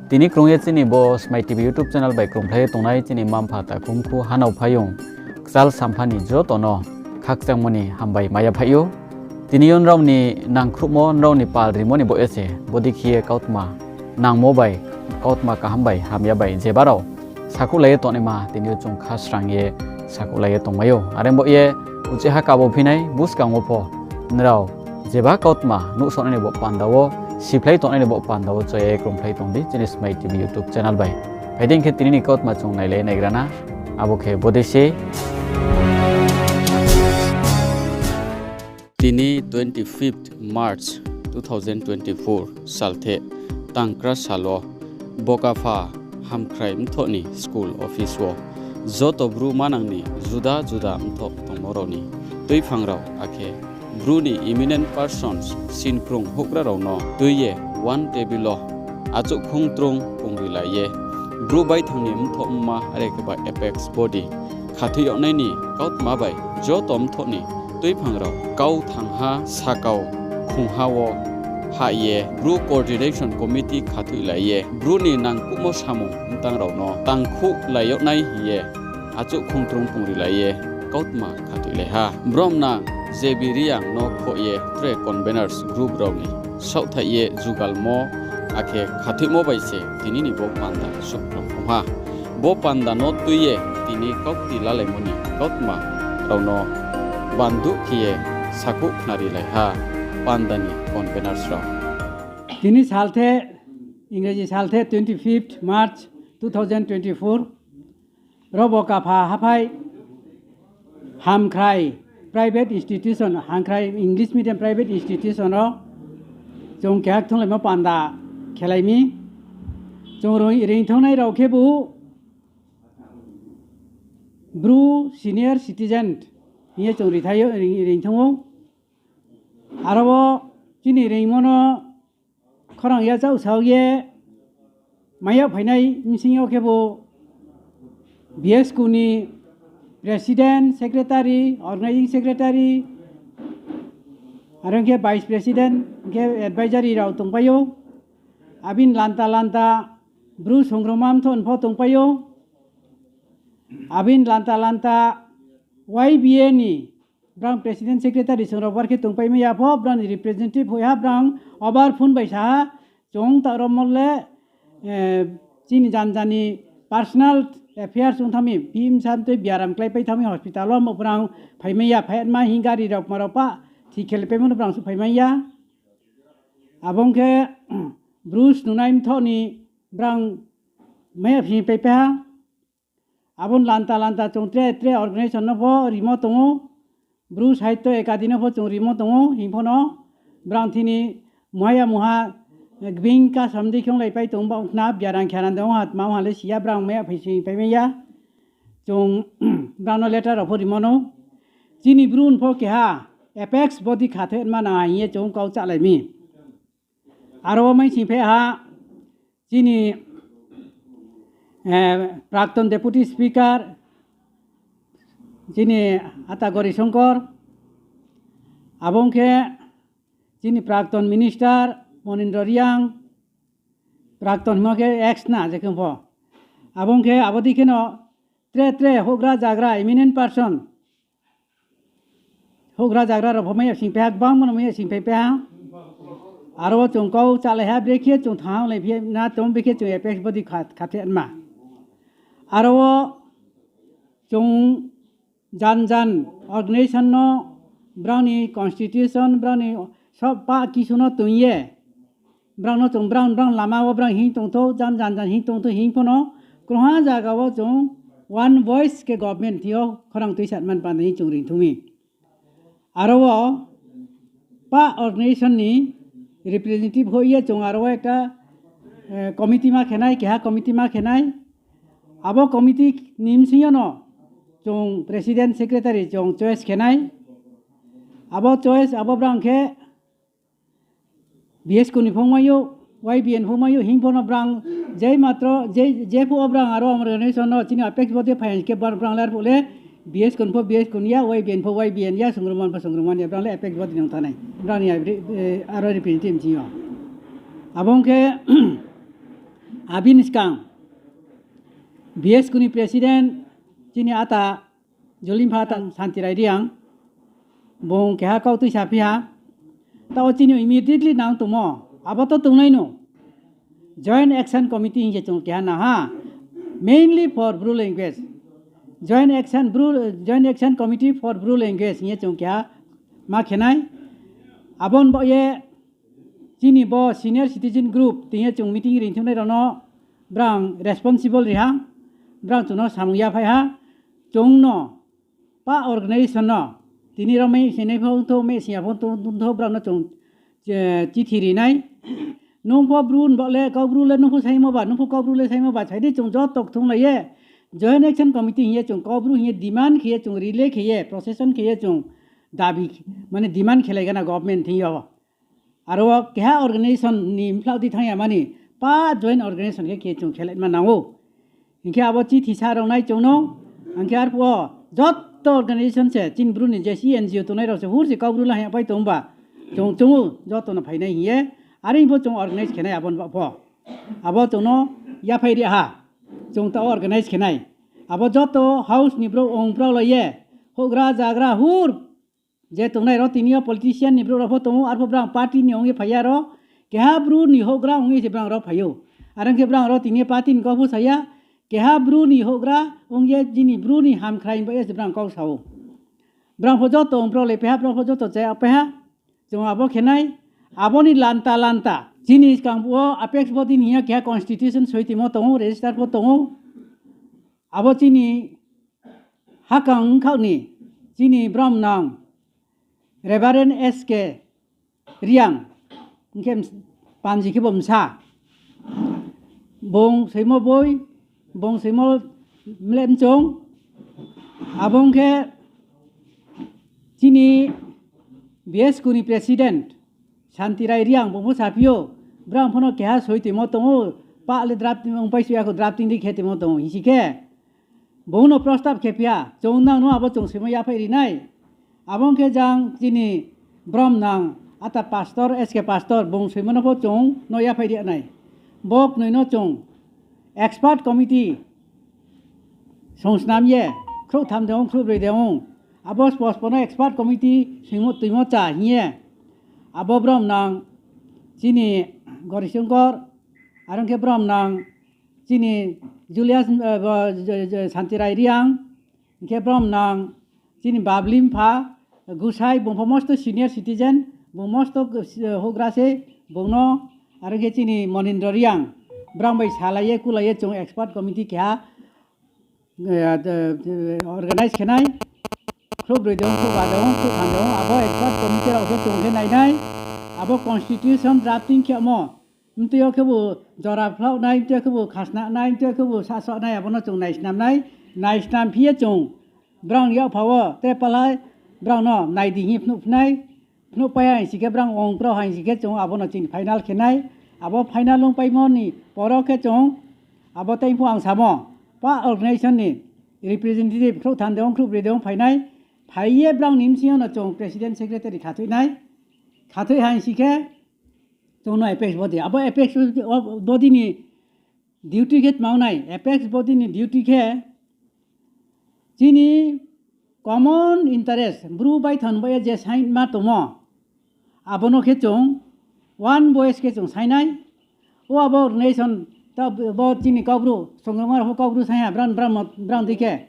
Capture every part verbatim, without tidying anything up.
Tini krung ye chini bo Smai T V YouTube channel bai krungphlai ye tongnai chini mma-mpha, takhu mkhu, hanao phaiyong, kchal sampha ni joto no khakchangmo ni hambai mai ya phaih ou. Tini yo nrao ni nangkhruhmo, nrao ni pal rimo ni baoh ye se bodei khe ye kautma nangmo bai, kautma kaham bai, hamya bai, jeba rao sakhouhlai ye tongnaima tini yo chung kha srang ye sakhouhlai ye tongmai ou. Are baoh ye uchih ha kabo phinai buskang wo pho nrao jeba kautma nuhsaonai ni bo panda wo, siphlai tongnai ni bo panda wo chaya ye krungphlai tong di chini Smai T V YouTube channel bai. Phai di hing khe tini ni kautma chung nailai naigra na, abo khe bodei se. Tini twenty-fifth March two thousand twenty-four salthe tangkra sal wo Bokapha Hamkhrai mthoh ni school office wo joto Bru manang ni juda juda mthoh tongmo rao ni tuiphang rao akhe Bru ni eminent persons sinkrung houhgra rao no tui ye one table wo achouh khongtrung pungrilai ye Bru baithang ni mthoh mma are khe ba apex body khathoih yag nai ni kautma bai joto mthoh ni tuiphang rao kau thangha sakau khongha wo hah ye Bru Coordination Committee khathoihlai ye Bru ni nangkuhmo samung mtang rao no tangkhuhlai yag nai hing ye achouh khongtrung pungrilai ye kautma khathoihlai ha. Bromnang J B Reang no khoh ye tre conveners group rao ni saohthaih ye jugalmo akhe khathoihmo bai se tini ni bo panda souhkhlai ong ha. Bo panda no tui ye tini kaukti lalaimo ni kautma rao no banduh khe ye sakhouh khnarilai ha panda ni conveners rao. Tini salthe, Ingreji salthe twenty-fifth March two thousand twenty-four, ro Bokapha haphai Hamkhrai Private Institution, Hamkhrai English Medium Private Institution wo chung keha kthunglaimo panda khelai mi. Chung roi-, reingthangnai rao khebu Bru senior citizen hing ye chung rithai yo, reing-, reingthang ou. Aro wo chini reingmo no khorang yachaoh sao ye mai yag phainai bsing yo khebu B S K ni President, Secretary, Organizing Secretary, are ong khe Vice President, hing khe advisory rao tongpai ou. Abini lanta lanta Bru songrongma mthoh ni pho tongpai ou. Abini lanta lanta Y B A ni brang President Secretary songrong bar khe tongpai mai ya pho, brang ni representative hoih ha, brang obar phone bai sa ha, chung ta ro mo le, chini jan jan ni personal affairs ong thanng mi, bsa tui biaram kláipai thanng mi hospital wo, mo brang phai mai ya, phai ma hing gari rao kma rao pah thik khe le paimo no brang suh phai mai ya. Abo ong khe Bru snungnai mthoh ni brang mai ya phi paipai ha. Abo ni lanta lanta chung tre tre organization no pho rimo tong ou, Bru Sahitya Academy no pho chung rimo tong ou, hing pho no brang thini muha ya muha gbing kasam dei khe onglaipai tong ba ong khna, biaram khe anan de ong ha, tma ong ha le si ya, brang mai ya phai sing pai mai ya. Chung brang no letter rao pho rimo no. Chini Bru ni pho keha apex body khathoi ma nang hing ye chung kau chálai mi. Aro wo mai sing phai ha, chini Prakton Deputy Speaker, chini Ata Gori Songkor, abo ong khe chini Prakton Minister Monindro Reang, Prakton hingmo khe ex na je khe pho. Abo ong khe abo dei kheno tre tre houhgra zagra, eminent person, houhgra zagra rao pho mai ya sing phai ha, gbangma no mai ya sing phai phai ha. Aro wo chung kau chálai ha, brekhe chung thanng lai phi na tong, brekhe chung apex body kha-, khathe ma. Aro wo chung jan jan organization no brang ni constitution, brang ni sob pah kisu no tong ye, brang no chung brang brang lama wo brang hing tongthou, jan jan jan hing tongthou, hing pho no krungha zaga wo chung one voice khe government thing yo khorang tuisatman panda hing chung reingthou mi. Aro wo pah organization ni representative hoih ye chung aro wo ekta committee ma khe nai, keha committee ma khe nai. Abo committee ni bsing yo no chung president, secretary chung choice khe nai. Abo choice, abo brang khe B S K ni pho mai ou, Y B N pho mai ou, hing pho no brang jai matro, je, jephuh wo brang aro organization no chini apex body phai khe bar brang lar phuh le B S K ni pho B S K ni ya, Y B N pho Y B N ya, Songrongma pho Songrongma ni ya, brang le apex body nang thanai. Brang ni aro representative bsing yo. Abo ong khe Abini skang B S K ni president chini ata Julimpha ata Santirai Reang, bung keha kauktui saphi ha. Taoh chini immediately nang tongmo, abo to tongnai no Joint Action Committee hing se chung keha nang ha, mainly for Bru language. Joint Action, Bru, Joint Action Committee for Bru Language hing ye chung keha ma khe nai. Abo ni baoh ye chini bo senior citizen group tini ye chung meeting ri thungnai rao no brang responsible ri ha, brang chung no samung yaphai ha, chung no pa organization no, tini rao meh sinai pho ongthou, meh siya pho ongthou, brang no chung chithi ri nai. Nung pho Bru ni baoh le, Kaubru le nung pho saimo ba, nung pho Kaubru le saimo ba, sai di chung joto kthunglai ye, Joint Action Committee hing ye chung Kaubru hing ye demand khe ye chung relay khe ye, procession khe ye chung dabi, mane demand khelai gana government thing yo. Aro wo keha organization ni mphlau di thanng ya mani, pa joint organization khe khe chung khelai ma nang ou. Hing khe abo chithi sa rao nai chung no, ang khe arphuh wo joto organization se, chini Bru ni je se N G O tongnai rao se, hur se Kaubru la hing ya pai tong ba, chung chung ou joto no phainai hing ye, are pho chung organize khe nai abo ni baoh pho. Abo chung no yaphai ri ha, chung ta organize khe nai. Abo joto house ni brouh ong brao lai ye, houhgra zagra hur je tongnai rao tini yo politician ni brouh rao pho tong ou, arphuh brang party ni ong ye phai ya ro, keha Bru ni houhgra ong ye se brang rao phai ou. Are ong khe brang rao tini yo party ni kau pho sa ya, keha Bru ni houhgra ong ye chini Bru ni hamkhrai ni baoh ye se brang kau sa ou. Brang pho joto ong brao le pai ha, brao pho joto chaya pai ha. Chung abo khe nai, abo ni lanta lanta chini skang wo apex body ni hing ya keha constitution soi tongmo tong ou, register pho tong ou. Abo chini hakang ongkhaoh ni chini bromnang Reverend S K Reang, hing khe panji khe bo bsa. Bung soimo boi, bung soimo mlem chung. Abo ong khe chini B S K ni president Santirai Reang bung pho saphi ou, brang pho no keha soi tongmo tong ou, pah le drafting ongpai soi ya kho, drafting di khe tongmo tong ou hing si khe, bung no prostab khe phi ha, chung nang no abo chung soimo yaphai ri nai. Abo ong khe jang chini bromnang ata pastor, S K pastor, bung soimo no pho chung no yaphai ri nai. Bo knoi no chung expert committee songsnam ye, khrouhtham de ong, khrouhbroi de ong, abo spospo no expert committee soimo tuimo cha hing ye, abo bromnang chini Gorisongkor, are ong khe bromnang chini Julius, Santirai Reang, hing khe bromnang chini Bablim pha Gusai, bung pho mosto senior citizen, bung mosto houhgra se, bung no, are ong khe chini Monindro Reang, brang bai salai ye kulai ye chung expert committee keha organize khe nai. Khrouhbroi de ong, khrouhba de ong, khrouhtham de ong, abo expert committee rao khe chung khe nai nai. Abo constitution drafting khe mo, mtui yo khebu jora phlaoh nai, mtui yo khebu khasna nai, mtui yo khebu sahsoh nai, abo no chung naisnam nai. Naisnam phi ye chung brang ni yakpha wo tre palha brang no nai di hing ye phnuh phi nai. Phnuh pai ha hing si khe brang ong brao ha hing si khe chung abo no chini final khe nai. Abo final ongpaimo ni poro khe chung abo tei pho ang samo, pa organization ni representative khrouhtham de ong, khrouhbroi de ong phai nai. Phai ye brang ni bsing yo no chung president secretary khathoih nai. Khathoih ha hing si khe chung no apex body, abo apex body ni duty khe tma ong nai, apex body ni duty khe chini common interest, Bru baithang bai ye je saingma tongmo, abo no khe chung one voice khe chung saing nai. O abo organization, ta bo chini Kaubru, songrongma rao pho Kaubru saing ha, brang, brang, brang di khe.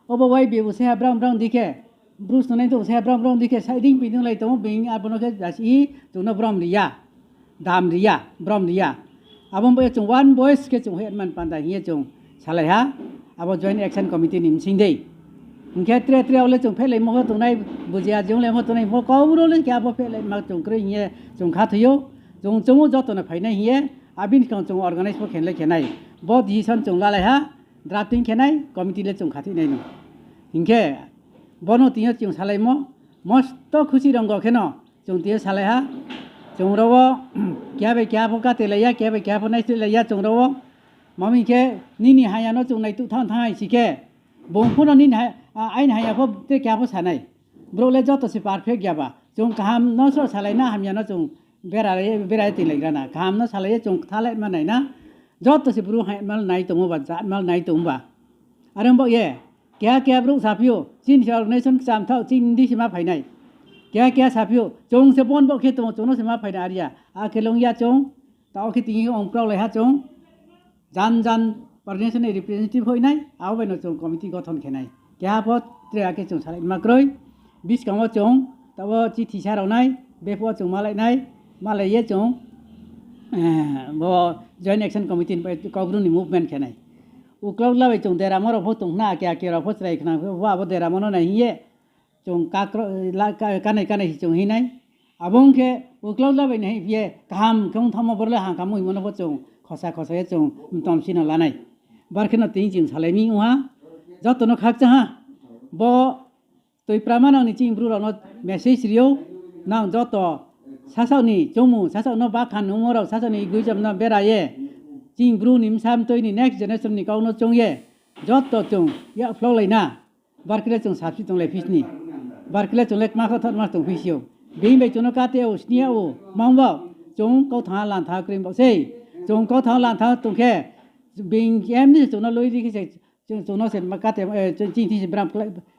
Obo Y B bo saing ha, brang, brang di khe. Bru snungnai to saing ha, brang, brang di khe. Saiding piding lai tong ou, being abo no khe jasi chung no brom ri ya, dam ri ya, brom ri ya. Abo bai ye chung one voice khe chung hoih man panda hing ye chung salai ha, abo Joint Action Committee ni bsing dei. Hing khe tre tre wo le chung phehlaimo pho tongnai, bujiya jong le pho tongnai pho, Kaubru le khe abo phehlaima chung kroi hing ye chung khathoi ou. Chung chung ou joto no phainai hing ye, abini skang chung organize pho khe le khe nai. Bo decision chung lalai ha, drafting khe nai, committee le chung khathoih nai no. Hing khe, bo no tini yo chung salaimo, mosto khusi rong khe no, chung tini yo salai ha, chung rao wo, keha bai keha pho katelai ya, keha bai keha pho naislelai ya chung rao wo. Mami khe, nini haya no chung naituh thanng thanng hai si khe, bung pho no nini ha-, a-, aini haya pho tre keha pho sa nai. Brouh le joto se perfect ya ba. Chung kaham no sroh salai na, hamya no chung bera, bera ye tinglai gra na. Kaham no salai ye chung kthalai ma nai na. Joto se bru haingmal nai tongmo ba, jatmal nai tongmo ba. Are ong baoh ye, keha keha brouh saphi ou, chini se organization kcham thaoh, chini di se ma phai nai. Keha keha saphi ou, chung se bon baoh khe tong, chung no se ma phai nai are ya. Akhe long ya chung, taoh khe tini ong kraolai ha chung. Jan jan organization ni representative hoih nai, abo bai no chung committee gothon khe nai. Keha pho tre akhe chung salai ma kroi. Buskang wo chung, taoh wo chithi sa rao nai, bephuh wo chung malai nai, malai ye chung, bo Joint Action Committee ni bai Kaubru ni movement khe nai. Uklau la bai chung deramo rao pho tong khna, ake ake rao pho chrai khna, pho abo deramo no nai hing ye, chung kanai kanai se chung hing nai. Abo ong khe uklau la bai nai hing ye kaham khe ong thanngmo boro le hangkam hingmo no pho chung khosa khosa ye chung mtom si no la nai. Bar khe no tini chung salai mi ong ha, joto no khakchang ha. Bo Tui Pramanang ni chini bru rao no message ri ou, nang joto sasaoh ni choungmung, sasaoh no bakhan nungmo rao, sasaoh ni egoism no bera ye, chini bru ni bsa mtoi ni next generation ni kau no choung ye, joto chung yakphlaulai na. Bar khe le chung saphi tonglai phi sni. Bar khe le chung le kma kha thaoh ma tong phi si ou. Being bai chung no kate ou, sni yag ou, mang baoh, chung kau thanng ha lang thanng ha kroi baoh sei. Chung kau thanng ha lang thanng ha tong khe, being emni se chung no loi ri khe se, chung no se kate, chini thi se bram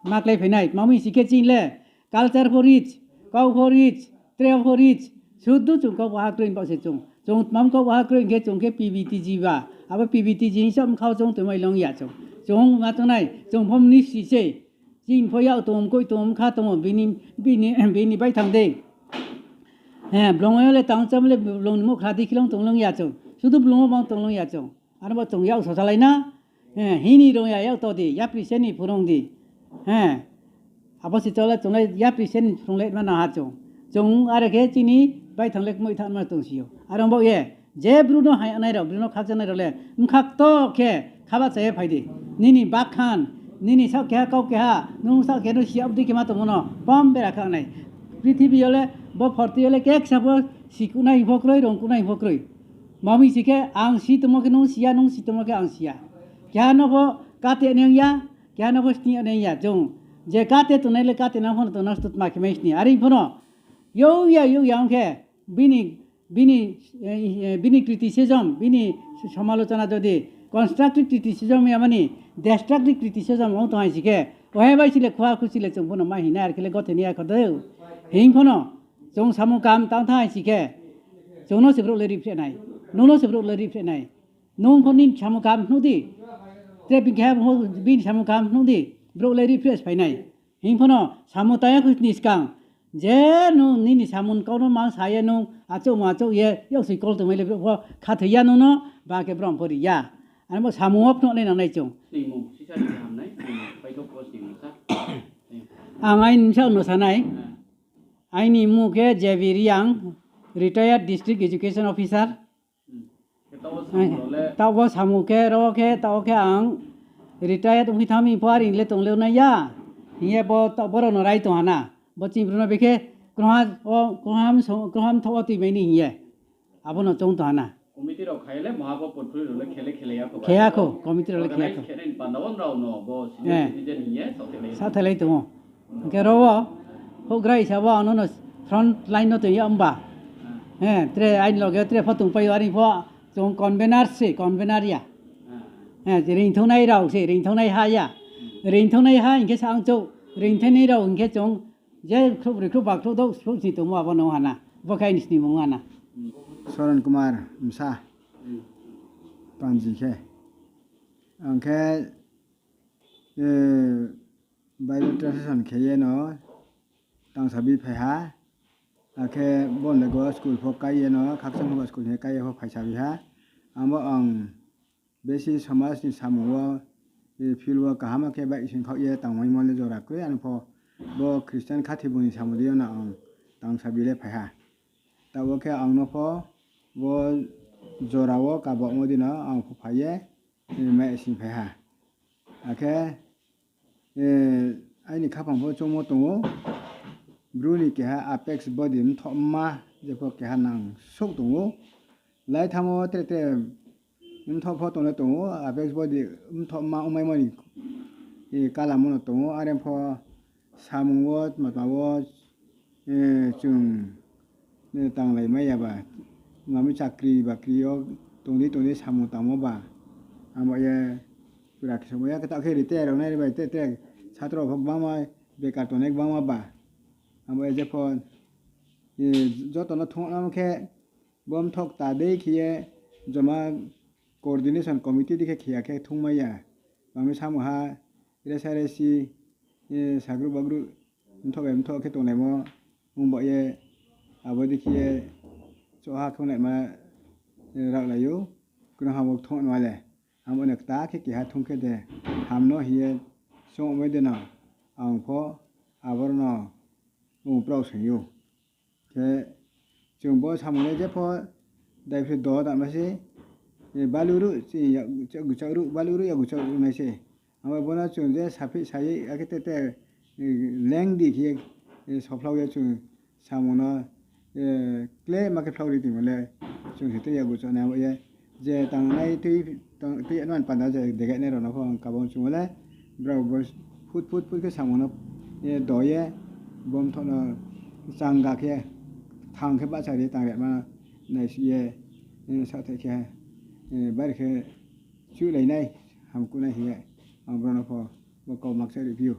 ma kláiphai nai. Tma mi si khe chini le culture pho rich, kau pho rich, tre pho rich, sudu chung kau baha kroi baoh se chung. Chung tma kau baha kroi hing khe chung khe P V T G ba. Abo P V T G hing se bkha wo chung tongmai long ya chung. Chung ma tongnai, chung pho mni si sei. Chini pho yak tong, mkoih tong, bkha tong, bini baithang dei. Blong yo le tang cham le blong ni muhkhra di khilong tong long ya chung. Sudu blong wo bang tong long ya chung. Aro bo chung yak sosalai na. Hini rung ya yak to di, yapri se ni phurung di. Abo se chole chung le yapri se ni phurung le ma nang ha chung. Chung are khe chini baithang le kmoih thanng ma tong si ou. Are ong baoh ye, je bru no haingnai rao, bru no khakchanai rao le, bkha kto khe khaba cha ye phai di. Nini bakhan, nini saoh keha kau keha, nung saoh keha no si yag di khe ma tongmo no pom bera kha nai. Prithibi yo le bo phorti yo le keksa pho sikuhnai pho kroi, rungkuhnai pho kroi. Tma mi si khe ang si tongmo khe nung si ya, nung si tongmo khe ang si ya. Keha no pho kate nai ya, keha no pho sni nai ya. Chung je kate tongnai le kate nang pho no tong nang stu tma khe mai sni. Are pho no, youh ya, youh ya ong khe, bini criticism, bini somalochona jodi constructive criticism ya mani, destructive criticism ong tong hai si khe, ohe bai si le khuha khusi le chung pho no mai hing nai, are khe le gothe ni ya kho dei. Hing pho no, chung samung kaham tang thanng hai si khe, chung no se brouh le riphreh nai, nung no se brouh le riphreh nai. Nung pho nini samung kaham phnuh di. Tre bini khe bini samung kaham phnuh di. Brouh le riphreh se phai nai. Hing pho no samung tang ya kho ni skang. Je nung nini samung kau no mang sa ye nung achouhmo achouh ye, yaksi kol tongmai le brouh pho khathoi ya nung no, ba khe brom pho ri ya. Are bo samung wo phnuh nai nang nai chung. Ang aini bsaoh no sa nai. Aini mmung khe J B Reang, retired district education officer. Taoh bo samung khe, ro khe, taoh khe ang retired ongphi thanng mi pho are le tong le nai ya. Hing ye bo taoh boro no rai tong ha na. Bo chini bru no bekhe kroham, kroham thaoh wo tuimai ni hing ye. Abo no choung tong ha na. Khe ya kho, committee rao le khe ya kho. Sathailai tong ou. Hing khe ro wo, houhgra hisa wo ang no no front line no tong ya mba. Tre aini loge tre pho tongpai ou, are pho chung convener se, convener ya. Reingthaonai rao se, reingthaonaiha ya. Reingthaonaiha hing khe sa ang chouh, reingthaonai rao hing khe chung je khrouhbroi khrouhba khrouhdouh khrouhsni tongmo abo no ha na. Bo khe aini snimung ha na. Soron Kumar Msa. Panji khe. Ang khe, Bible translation khe ye no tangsabi phai ha. Akhe bo le go school pho kái ye no, khakchang pho school hing ye kái ye pho phaisabi ha. Abo ang besi somaj ni samung wo, field wo kaham khe baihsing khaoh ye tangmaimo le jora kroi, ano pho bo Christian khathibung ni samung di yo no ang tangsabi le phai ha. Taoh wo khe ang no pho bo jora wo kabaohmo di no ang pho phai ye, maihsing phai ha. Akhe aini khaphang pho choungmo tong ou, Bru ni keha apex body mthohma, jepho keha nang souh tong ou. Laithamo tre tre mthoh pho tong le tong ou, apex body mthohma ongmaimo ni kalamo no tong ou, are pho samung wo, tma tma wo, chung tanglaimai ya ba, mami chakri bakri yo tong di tong di samung tangmo ba. Abo ye pura khe samo ya khe taoh khe retire rao nai bai tre tre satro pho gbangma bekar tongnai gbangma ba. Abo ye jepho, joto no thungnamo khe bo mthok ta dei khe ye joma coordination committee dei khe khe ya khe thungmai ya. Bangmi samung ha resa resi, sagruh bagruh mthok bai mthok khe tonglaimo ong ba ye abo dei khe ye choha khe onglaima raohlai ou. Krungha bo thung no le, abo no kta khe keha thung khe de ham no hing ye songmai de no, ang pho aboro no ong prao sing ou. Khe chung bo samung le jepho daiphroi do tangma se, baluruh, yaguchaoh ruh, baluruh yaguchaoh ruh nai se. Abo bo no chung je saphi sa ye akhe te te lengdi khe ye, sophlau ye chung samung no, klema khe phlau ri tongmo le chung se te yaguchaoh nai abo ye. Je tangnai tui, tui no panda je degainai rao no pho ang kabang chung le, brao bo phut phut phut khe samung no do ye, bo mthok no changga khe, thang khe bahcha ri ye tang rema naisih ye, sathai khe, bari khe chuhlai nai, hamkuh nai hing ye, ang brao no pho bo kau makcha ri phi ou.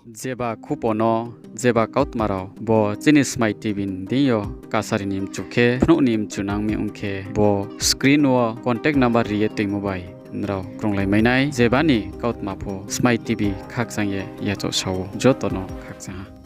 Jeba khupo no, jeba kautma rao bo chini Smai T V ni deing yo kasari ni mchu khe, phnuh ni mchu nang mi ong khe, bo screen wo contact number ri ye toingmo bai nrao krunglai mai nai. Jeba ni kautma pho Smai T V khakchang ye yachaoh sa ou, joto no khakchang ha.